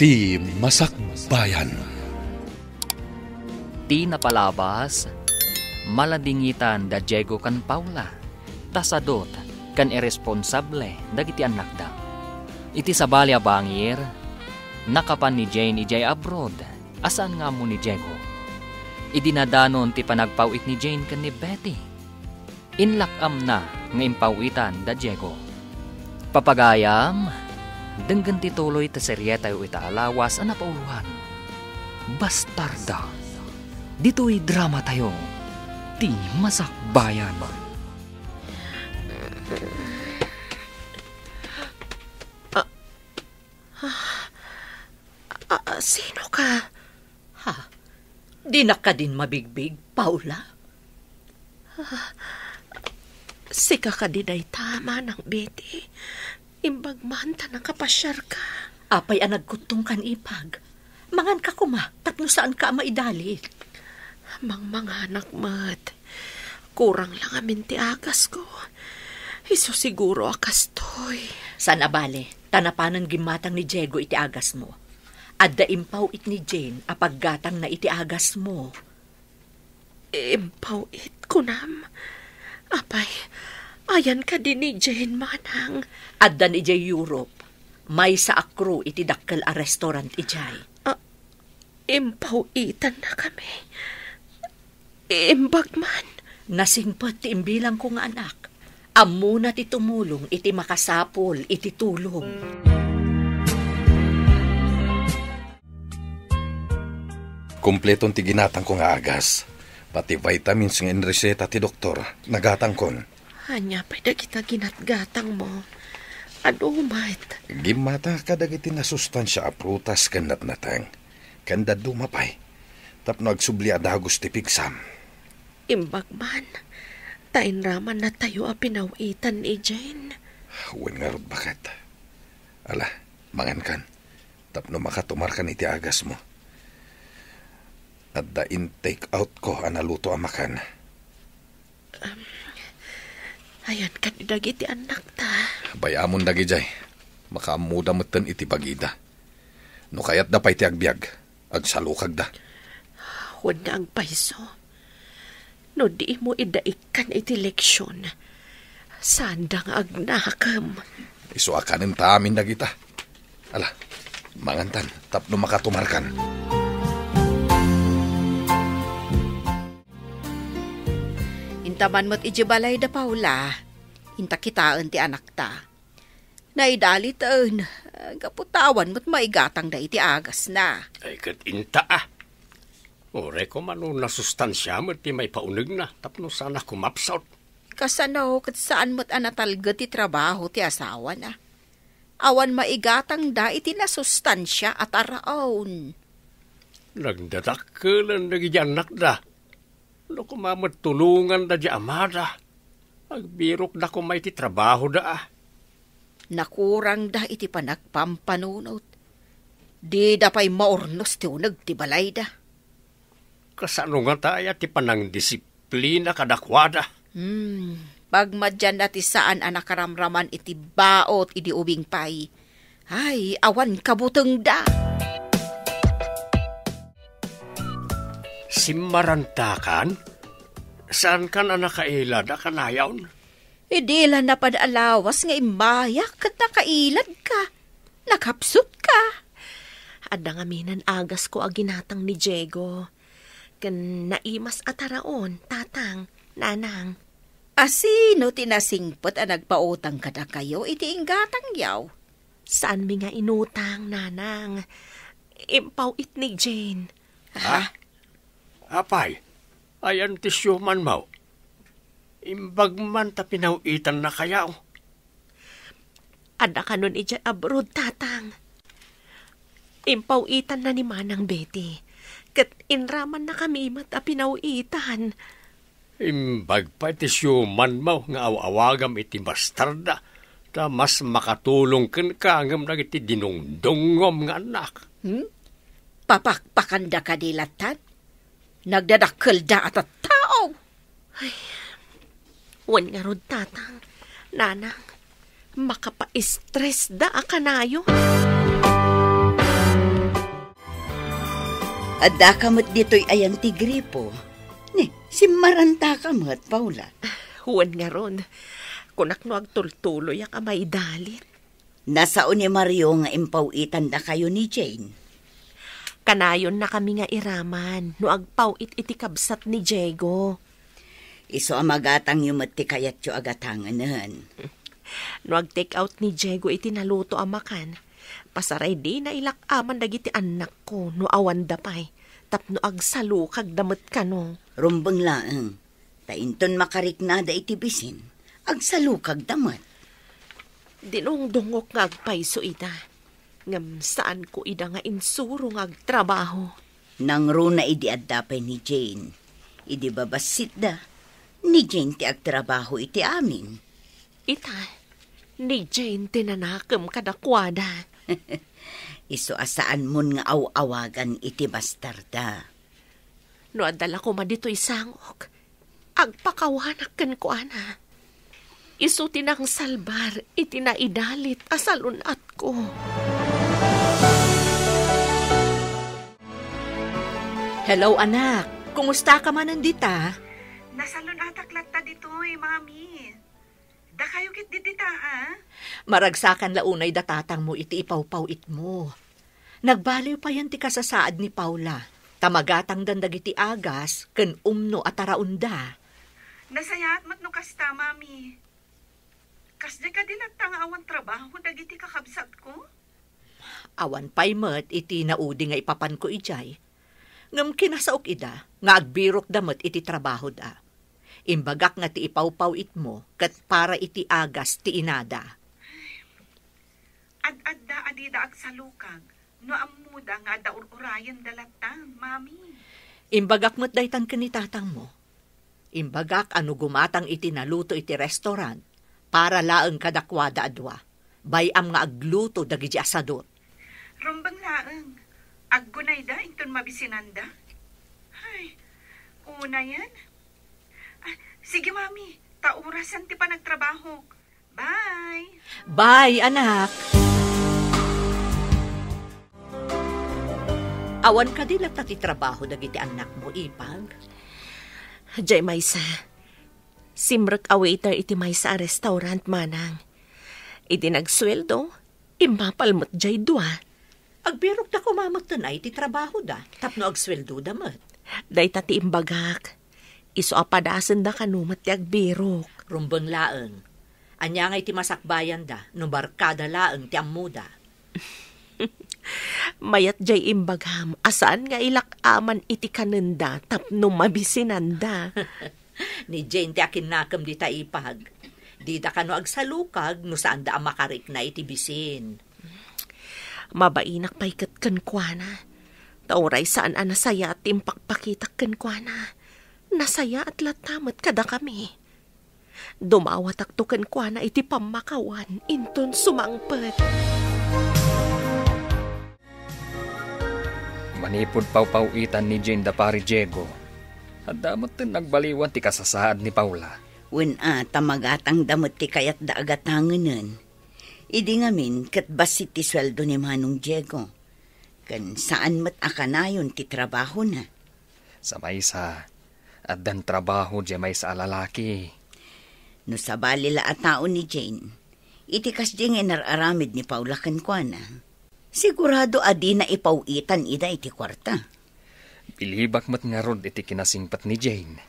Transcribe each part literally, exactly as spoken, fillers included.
Ti Masakbayan. Ti napalabas, maladingitan da Diego ken Paula, ta sadut ken irresponsable dagiti annakda. Iti sabali a bangir, nakapan ni Jane idiay abroad a saan nga ammo ni Diego. Idi nadanon ti panagpaw-it ni Jane ken ni Betty, inlak-amna nga impaw-itan da Diego. Papagayam, denggen ti tuloy ti serietayo ita a lawas a napauloan, Bastarda. Ditoy dramatayo, Ti Masakbayan. Ah, ah, ah, sino ka? Ha? Dinak kadin mabigbig, Paula? Ah, sika kadi dayta, Manang Betty? Imbag man ta nakapasiarka. Apay a nagkuttongkan, ipag? Manganka koma, tapno saanka a maidalit. Mangmanganak met. Kurang la ngamin ti agasko. Isu siguro a kastoy. Saan a bale, ta napanen gimmatang ni Diego iti agasmo. Adda impaw-it ni Jane a paggatangna iti agasmo. Impaw-it, kunam? Apay, ayan kadi ni Jane, Manang? Addan idiay Europe. Maysa a crew iti dakkel a restaurant idiay. Ah, impaw-itannakami. Imbag man. Nasingpet ti imbilangko nga anak. Ammona ti tumulong iti makasapul iti tulong. Kompleton ti ginatangko nga agas. Pati vitamins nga inreseta ti doktor, nagatangkon. Ania pay dagita ginatgatangmo? Adu met. Gimmata kadagiti nasustansia a prutas ken natnateng, ken dadduma pay, tapno agsubli a dagus ti pigsam. Imbag man, ta inramannatayo a pinaw-itan ni Jane. Wen ngarud, baket. Ala, mangankan, tapno makatumarkan iti agasmo. Adda in-take outko a naluto a makan. Um, ayan kadi dagiti annakta. Bay-amon dagidiay. Makaammoda metten iti bagida. No kayatda pay ti agbiag, agsalukagda. Wen nga agpayso. No dimo idda ikkan iti leksion, saanda nga agnakem. Isu a kanenta amin dagita. Ala, mangantan tapno makatumarkan. Inta man met idiay balay da Paula, inta kitaen ti anakta. Naidaliten, gapu ta awan met maigatangda iti agasna. Ay, ket inta, a. Uray koma no nasustansia met ti maipaunegna tapno saan a kumapsut. Kasano ket saan met a natalged ti trabaho ti asawana? Awan maigatangda iti nasustansia a taraon. Nagdadakkelen dagiti annakda. No koma met tulonganda ti amada, agbirokda koma iti trabahoda, a. Nakurangda iti panagpampanunot. Dida pay maurnos ti uneg ti balayda. Kasano ngata aya ti panangdisiplina kadakuada? Hmm, pagmadianna ti saan a nakaramraman iti baut idi ubing pay. Ay, awan kabutengda. Simmarantakan? Saankan a nakailad a kanayon? Idi la napan a lawas nga immayak ket nakailadka. Nakapsutka. Adda ngamin agasko a ginatang ni Diego. Ken naimas a taraon, tatang, nanang. A sino ti nasingpet a nagpautang kadakayo iti inggatangyo? Saanmi nga inutang, nanang. Impaw-it ni Jane. Ha? Apay, ayan ti siumanmo? Imbag man ta pinaw-itannakayo. Adda kanon idiay abroad, tatang. Impaw-itanna ni Manang Betty. Ket inramannakami met a pinaw-itan. Imbag pay ti siumanmo nga aw-awagam iti bastarda, ta mas makatulong kenka ngem dagiti dinungdungngom nga annak. Hmm? Papakpakanda kadi lattan? Nagdadakkelda a tattao. Ay, wen ngarud, tatang, nanang, makapa-stressda a kanayon. Addaka met ditoy ayan ti gripo. Ni, simmarantaka met, Paula. Wen ngarud, kunak no agtultuloyak a maidalit. Nasao ni Mario nga impaw-itandakayo ni Jane. Kanayonnakami nga iraman no agpaw-it iti kabsat ni Diego. Isu a magatangyo met ti kayatyo a gatangenen. No ag-take out ni Diego iti naluto a makan, pasaray dina ilak-aman dagiti annakko no awanda pay, tapno agsalukagda met kano. Rumbeng laeng, ta inton makariknada iti bisin, agsalukagda met. Dinungdungok nga agpayso ida, ngem saanko ida nga insuro nga agtrabaho. Nangruna idi adda pay ni Jane. Idi babassitda, ni Jane ti agtrabaho iti amin. Ita, ni Jane ti nanakem kadakuada. Isu a saanmon nga aw-awagan iti bastarda. No adda la koma ditoy sangok, agpakawanak kenkuana. Isu ti nangsalbar iti naidalit a salun-atko. Hello, anak. Kumusta ka manen dita? Nasalun-atak latta ditoy, Mami. Dakayo ket didita, a? Maragsakan la unay da tatangmo iti ipawpaw-itmo. Nagbaliw payen ti kasasaad ni Paula, ta magatangdan dagiti agas ken umno a taraonda. Nasayaat met no kasta, Mami. Kasdi kadi latta nga awan trabaho dagiti kakabsatko? Awan pay met iti naudi nga ipapanko idiay. Ngem kinasaok ida nga agbirokda met iti trabahoda. Imbagak nga ti ipawpaw-itmo ket para iti agas ti inada. Ad-adda a dida agsalukag no ammoda nga adda ur-urayenda latta, Mami. Imbagak met daytan ken ni tatangmo. Imbagak a no gumatang iti naluto iti restaurant, para laeng kadakuada a dua. Bay-am nga agluto dagiti asadot. Rumbeng laeng, aggunayda inton mabisinanda? Ay, unayen? Ah, sige, Mami, ta orasen ti panagtrabahok. Bye! Bye, anak! Awan kadi latta ti trabaho dagiti annakmo, Ipag? Jay maysa, simrek a waiter iti maysa a restaurant, manang. Idi nagsueldo, immapal met jay dua. Agbirokda koma metten ay ti trabahoda, tapno agsueldoda met. Dayta ti imbagak. Isu a padasenda kano met ti agbirok. Rumbeng laeng. Ania ngay ti masakbayanda no barkada laeng ti ammoda? Mayat jay imbagam a saan nga ilak-aman iti kanenda tapno mabisinanda. Ni Jane ti akinnakem dita, Ipag. Dida kano agsalukag no saanda a makarikna iti bisin. Mabainak pay ket kenkuana. Ta uray saan a nasayaat ti impakpakitak kenkuana, nasayaat latta met kadakami. Dumawatakto kenkuana iti pammakawan inton sumangpet. Manipud pawpaw-itan ni Jane da Pari Diego, adda metten nagbaliwan ti kasasaad ni Paula. Wen a, ta magatangda met ti kayatda a gatangenen. Idi ngamin, ket bassit ti sueldo ni Manong Diego. Ken saan met a kanayon ti trabahona. Sa maysa, addan trabaho diay maysa a lalaki. No sabali la a tao ni Jane, iti kasdiay nga inar-aramid ni Paula kenkuana, sigurado a dina ipaw-itan ida iti kuarta. Bilibak met ngarud iti kinasingpet ni Jane.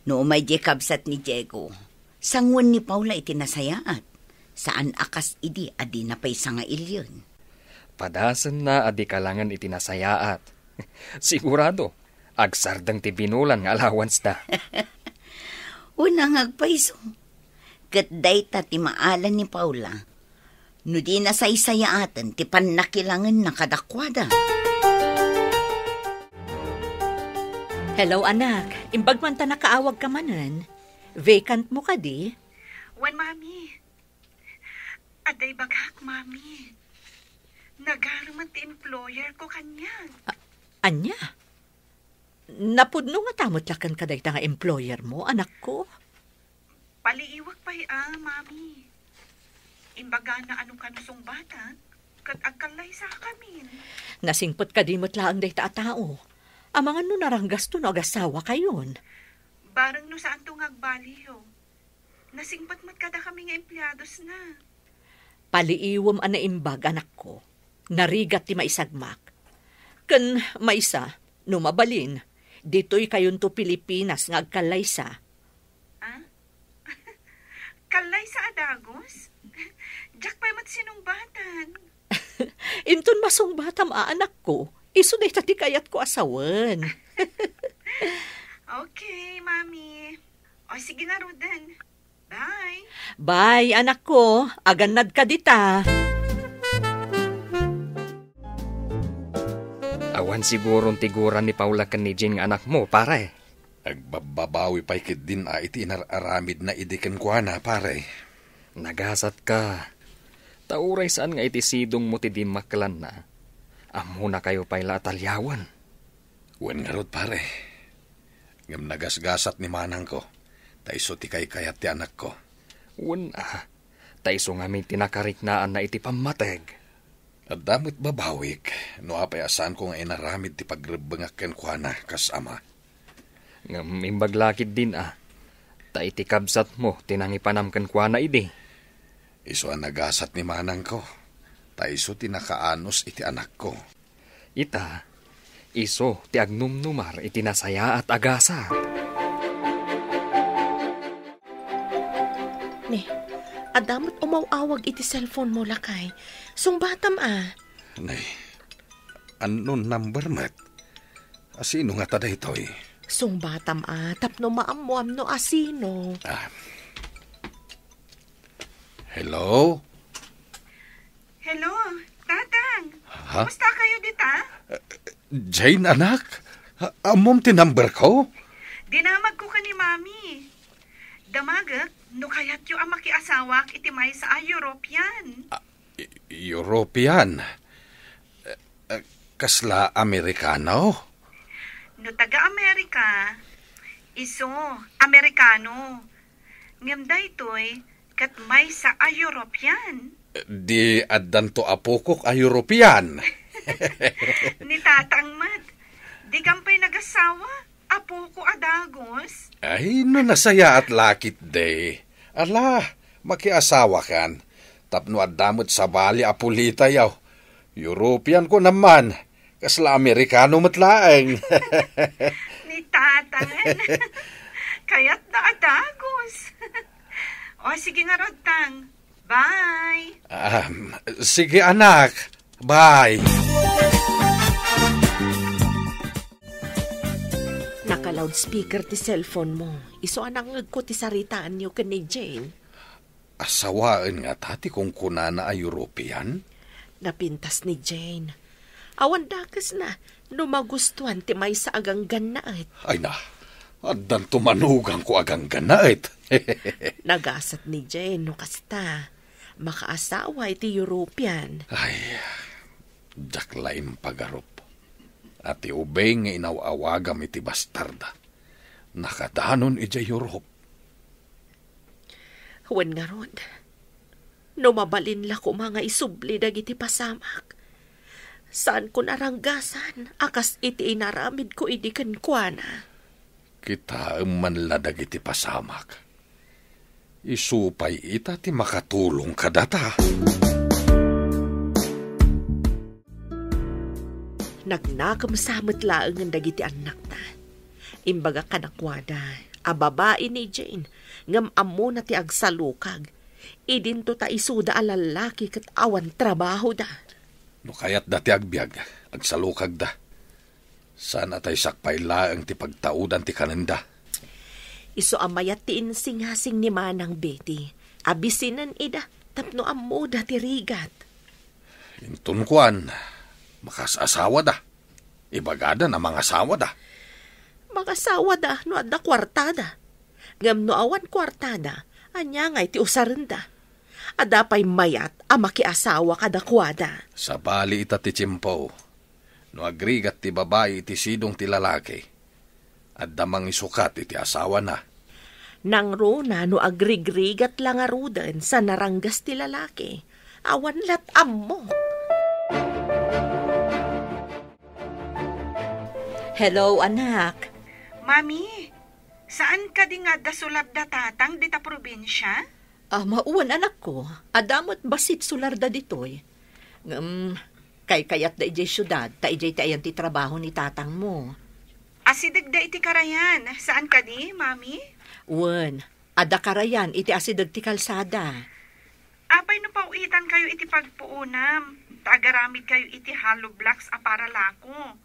No umay diay kabsat ni Diego, sanguen ni Paula iti nasayaat. Saan a kas idi a dina pay sangailian. Padasenna a di kalangen iti nasayaat. Sigurado, agsardeng ti binulan nga allowance da. Una nga agpayso. Ket dayta ti maala ni Paula no di nasaysayaaten ti pannakilangenna kadakuada. Hello, anak. Imbag man ta nakaawagka manen. Vacant mo kadi? Wen, Mami. Adda ibagak, Mami. Nagarumen ti employer ko kaniak. A-, ania? Napudno ngata met la kenka dayta nga employer mo, anakko? Paliiwak pay a, Mami. Imbagana a no kano sungbatak, ket agkallaysakamin. Nasingpet kadi met laeng dayta a tao. Amangan no naranggasto no agasawakayon. Bareng no saanto nga agbaliw. Nasingpet met kadakami nga empleadosna. Paliiwem a naimbag, anakko. Narigat ti maisagmak. Ken maysa, no mabalin, ditoy kayonto Pilipinas nga agkallaysa. Ah? Kallaysa a dagus? Diak pay met sinungbatan. Inton masungbatam a, anakko, isu dayta ti kayatko a sawen. Okay, Mami. O, sige ngaruden. Bye. Bye, anakko. Agannadka dita. Awan siguron ti gura ni Paula ken ni Jane nga anakmo, pare. Agbabbabawi pay ketdin a iti inar-aramidna idi kenkuana, pare. Nagasatka. Ta uray saan nga iti sidongmo ti dimmakkelanna, ammonakayo pay la a taliawen. Wen ngarud, pare. Ngem nagasgasat ni manangko, ta isu ti kaykayat ti anakko. Wen a, ta isu ngamin ti nakariknaanna iti pammateg. Adda met babawik no apay a saanko nga inaramid ti pagrebbengak kenkuana kas ama. Ngem imbag la ketdin a, ta iti kabsatmo ti nangipanam kenkuana idi. Isu a nagasat ni manangko, ta isu ti nakaanus iti anakko. Ita, isu ti agnumnumar iti nasayaat a gasat. Ne, adda met umaw-awag iti cellphone mo, lakay. Sungbatam a. Ne, unknown number met. A sino ngata daytoy? Sungbatam a, tapno maammoam no a sino. Ah. Hello? Hello, Tatang. Ha? Kumusta kayo dita? Jane, anak? A-, ammom ti number ko? Dinamag ko ka ni Mami. Damagek, no kayatyo a makiasawak iti maysa a European. Ah, E-, European? Eh, eh, kasla Amerikano? No taga-Amerika, isu, Amerikano. Ngem daytoy, ket maysa a European. Di addanto apokok a European. Ni Tatang met, di kampay nagasawa, apoko a dagus. Ay, no nasayaat la ketdi. Ala, makiasawakan. Tapno adda met sabali a pulitayo. European ko naman. Kasla Amerikano met laeng. Ni Tatang. Kayatna a dagus. O, sige ngarud, Tang. Bye. Um, sige, anak. Bye. Naka-loudspeaker ti cellphone mo. Isu a nangngegko ti saritaanyo ken ni Jane. Asawaen ngata ti kunkunana a European? Napintas ni Jane. Awan dakesna no magustuan ti maysa a ganggannaet. Ay na, addanto manugangko a ganggannaet. Nagasat ni Jane no kasta. Makaasawa iti European. Ay, diak la impagarup a ti ubing nga inaw-awagam iti bastarda, nakadanon idiay Europe. Wen ngarud, no mabalin la koma nga isubli dagiti pasamak, saanko naranggasan a kas iti inaramidko idi kenkuana. Kitaem man la dagiti pasamak. Isu pay ita ti makatulong kadata. Nagnakemsa met laengen dagiti annakta. Imbaga kadakuada a babai ni Jane, ngem ammona ti agsalukag. Idinto ta isuda a lallaki ket awan trabahoda. No kayatda ti agbiag, agsalukagda. Saan a taysak pay laeng ti pagtaudan ti kanenda. Isu a mayat ti insingasing ni Manang Betty. Abisinen ida tapno ammoda ti rigat. Inton kuan, makasasawada. Ibagada na mangasawada. Mangasawada no adda kuartada. Ngem no awan kuartada, ania ngay ti usarenda? Adda pay mayat a makiasawa kadakuada. Sabali ita ti tiempo. No agrigat ti babai iti sidong ti lalaki, adda mangisukat iti asawana. Nangruna no agrigrigat la ngaruden sa naranggas ti lalaki, awan lat ammo. Hello, anak. Mami, saan kadi nga adda sularda tatang dita probinsia? Ah, wen, anakko. Adda met bassit sularda ditoy. Ngem, kaykayatda idiay siudad, ta idiay ti ayan ti trabaho ni tatangmo. Asidegda iti karayan. Saan kadi, Mami? Wen, adda karayan iti asideg ti kalsada. Apay no paw-itankayo iti pagpuonam, ta agaramidkayo iti hollow blocks a para lako?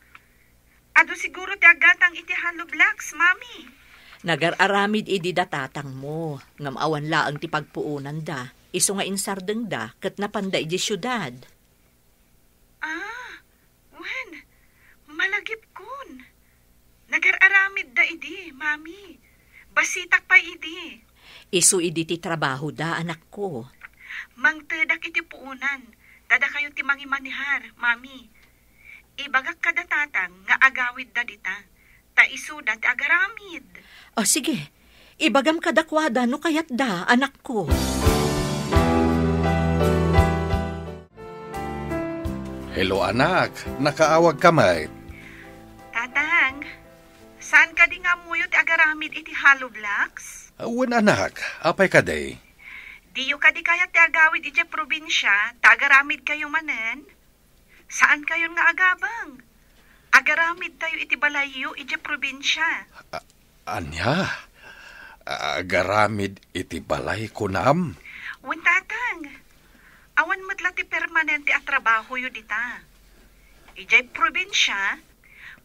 Adu siguro ti aggatang iti hollow blocks, Mami. Nagar-aramid idi da tatangmo, ngem awan laeng ti pagpuonanda, isu nga insardengda ket napanda iti siudad. Ah, wen, malagipkon. Nagar-aramidda idi, Mami. Bassitak pay idi. Isu idi ti trabahoda, anakko. Mangtedak iti puonan, ta dakayo ti mangimanehar, Mami. Ibagak kada tatang nga agawidda dita, ta isuda ti agaramid. Ah, sige. Ibagam kadakuada no kayatda, anakko. Hello, anak. Nakaawagka met? Tatang, saan kadi nga ammoyo ti agaramid iti hollow blocks? Wen, anak. Apay kadi? Diyo kadi kayat ti agawid idiay probinsia, ta agaramidkayo manen? Saankayon nga agabang? Agaramidtayo iti balayyo idiay probinsia. A-, ania? Agaramid iti balay, kunam? Wen, tatang. Awan met la ti permanente a trabahoyo dita. Idiay probinsia,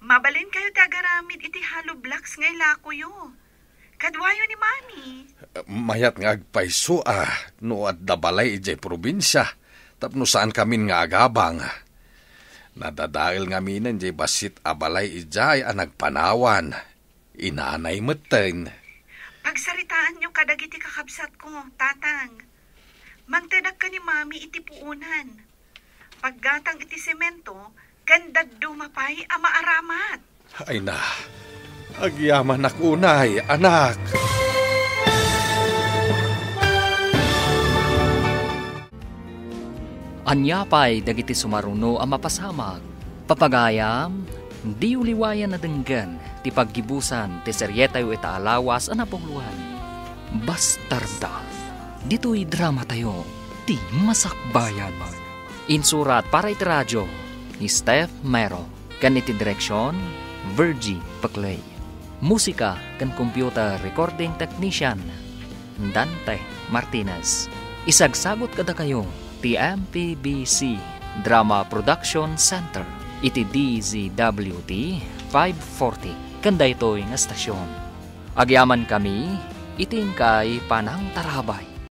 mabalinkayo ti agaramid iti hollow blocks nga ilakoyo. Kaduayo ni Mami. Mayat nga agpayso a no adda balay idiay probinsia, tapno saankamin nga agabang. Nadadael ngaminen diay bassit a balay idiay a nagpanawan. Inanay metten. Pagsaritaanyo kadagiti kakabsatko, tatang. Mangtedak ken ni Mami iti puonan. Paggatang iti semento ken dadduma pay a maaramat. Ay na, agyamanak unay, anak. Ania pay dagiti sumaruno a mapasamak? Papagayam, diyo liwayan a denggen ti paggibusan ti serietayo ita a lawas a napuloan, Bastarda. Ditoy dramatayo ti masakbayan. Insurat para iti radio ni Steph Mero, ken iti direksion, Virgie Peclay. Musika ken computer recording technician, Dante Martinez. Isagsagut kadakayo ti M P B C Drama Production Center iti D Z W T five forty ken daytoy nga estasion. Agyamankami iti inkay panangtarabay.